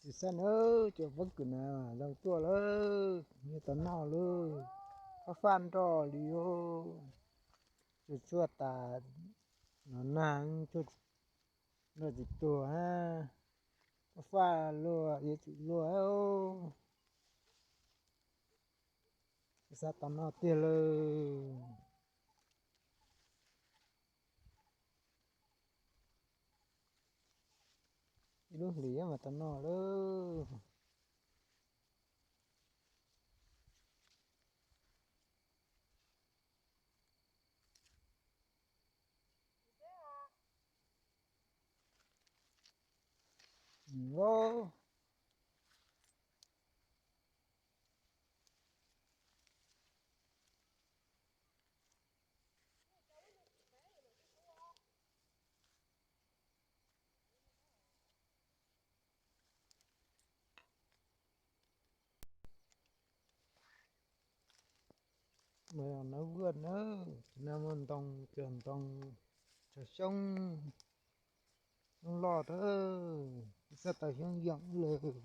Tsis xav nawb, cov pob kws na zoo tuaj lawm, nyiaj tau noj lawm, fab fab nroj li os. Tsuag tsuag tas no nag, nroj tsis tuag, fab fab luaj yuav tsum luaj. Tsis xav tau noj tiag lawm. Ib lub hlis mas tau noj lawm. Nawb, nawb, nawb, ntoo, cog ntoo, cog xyoob, xyoob loj, xyoob tau xyoob yoom lawm.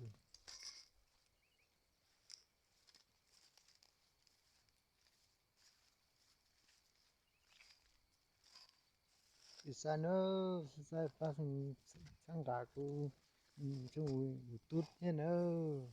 Tsis xav nawb, tsis xav pab xeeb txhawb nqa kuv, tsoom YouTube thiab nawb.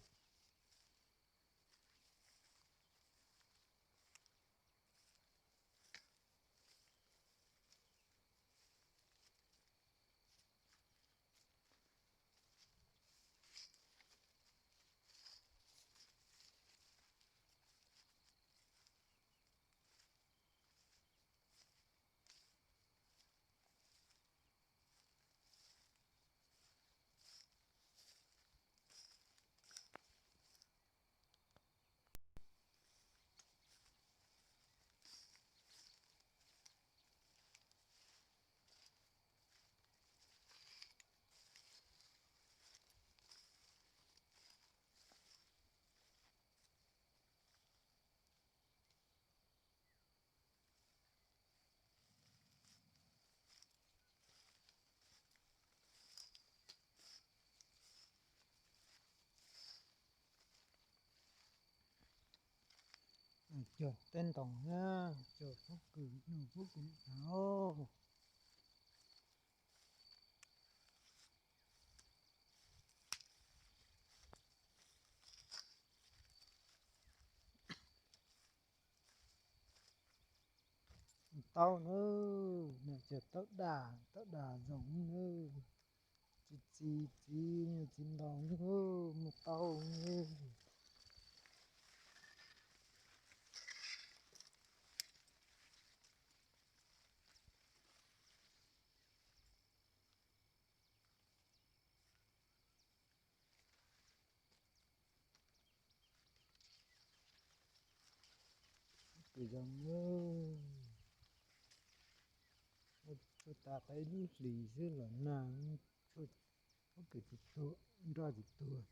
Cog tej ntoos na, cog pob kws, pob kws no. Tau nawb, cog tau daj, tau daj zoo nawb. Txiv, txiv, txiv, txiv ntoo, mus tau nawb. Kws zoo, tsuag tas tau ib lub hlis xwb los nag, pob kws tsis tuag, nroj tsis tuag.